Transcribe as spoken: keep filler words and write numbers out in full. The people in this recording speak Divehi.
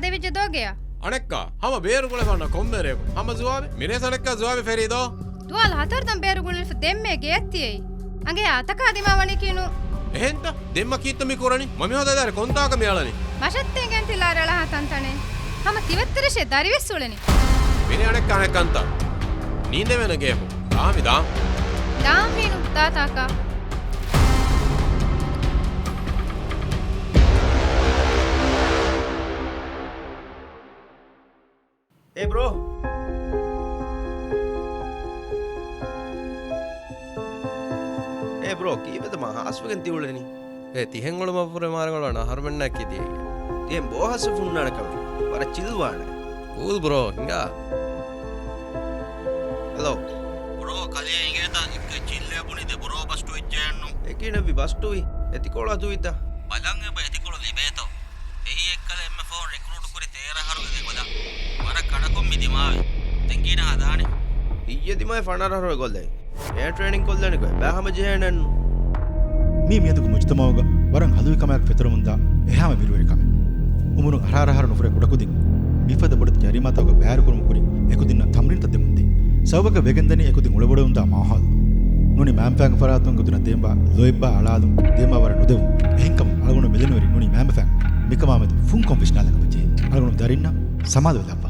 އެވެއްޖެ ދޯ ގެޔަށް. އަނެއްކާ، ހަމަ ބޭރު ގުޅެފަންނަ ކޮންމެ ރެއަކު ހަމަ ޒުވާބެއް. މިރޭސް އަނެއްކާ ޒުވާބެއް ފެރީ ދޯ؟ ދުވާލު ހަތަރު ދަން ބޭރު ގުޅެފަ ދެންމެ ގެޔަށް ތިއައީ. އަނގަޔާ އަތަކާ ދިމާވަނީ ކީނު. އެހެންތަ؟ ދެންމަ ކީއްތަ މި ކުރަނީ؟ މަ މި ހޯދާދާރި ކޮންތާކަށް މި އަޅަނީ؟ މަށަށް ތެނގެން ތި ލާރި އަޅާ ތަންތަނެއް. ހަމަ ތި ވައްތަރަށޭ ދަރިވެސް އުޅެނީ. މިރޭ އަނެއްކާ އަނެއްކަންތަ؟ ނީނދެވޭނެ ގެޔަކު. ދާން މި ދާން. ދާން މީނު ދާތާކަށް. އޭ ބްރޯ. އޭ ބްރޯ، ކީއްވެތަ މާ ހާސްވެގެން ތި އުޅެނީ؟ އޭ ތިހެން އުޅުމަށްވުރެ މާރަނގަޅު އަންނަ އަހަރުމެންނާ ކިދިޔައީ. ތިހެން ބޯ ހާސްވެފަ ހުންނާނެ ކަމެއް. ވަރަށް ޗިލް ވާނެ. ކޫލް ބްރޯ، ހިނގާ. ހެލޯ. ބްރޯ، ކަލޭ އިނގޭތަ އެއްކަ ޗިއްލޭ ބުނިދެ ބްރޯ ބަސްޓު އިއްޖެއެއްނު. އެކީ ނެއްވި ބަސްޓުވި. އެތިކޮޅާ ދުވިތަ؟ ބަލަން އެބަ އެތިކޮޅު ލިބޭތޯ. އެއީ އެއްކަލަ އެންމެ ފަހުން ރިކްރޫޓް ކުރި ތޭރަ އަހަރުގެ ގޮތަށް. ވަރަށް ކަނަކޮށް މި ދިމާވި. ތެންގީނަ ހަދާނެ. އިއްޔެ ދިމާވި ފަނަރަ އަހަރުގެ ގޮތް. އެ ޓްރޭނިން ކޮށްލަނިކޮށް އެބަ ހަމަ ޖެހޭނެއްނު. މީ މިއަދުގެ މުޖުތަމަޢުގަ ވަރަށް ހަލުވި ކަމާއެކު ފެތުރަމުންދާ އެހާމެ ބިރުވެރި ކަމެއް. އުމުރުން އަށާރަ އަހަރު ނުފުރޭ ކުޑަކުދިން މިފަދަ ބޮޑެތި ޖަރީމާތަކުގެ ބައިވެރިކުރުމުގެ ކުރިން އެކުދިންނަށް ތަމްރީނުތައް ދެމުންދޭ. ސަބަބަކަށް ވެގެންދަނީ އެކުދިން އުޅެބޮޑެވުންދާ މާހައުލު. ނޫނީ މައިންބަފައިންގެ ފަރާތުން އެކުދިންނަށް ދޭންވާ ލޯތްބާ އަޅާލުން ދޭންވާ ވަރަށް ނުދެވުން. އެހެންކަމުން އަޅުގަނޑު މިދެންނެވިރިން ނޫނީ މައިންބަފައިން މިކަމާމެދު ފުންކޮށް ވިސްނާލަން އެބަޖެހޭ. އަޅުގަނޑު ދަރިންނަށް ސަމާލުވެލައްވާ.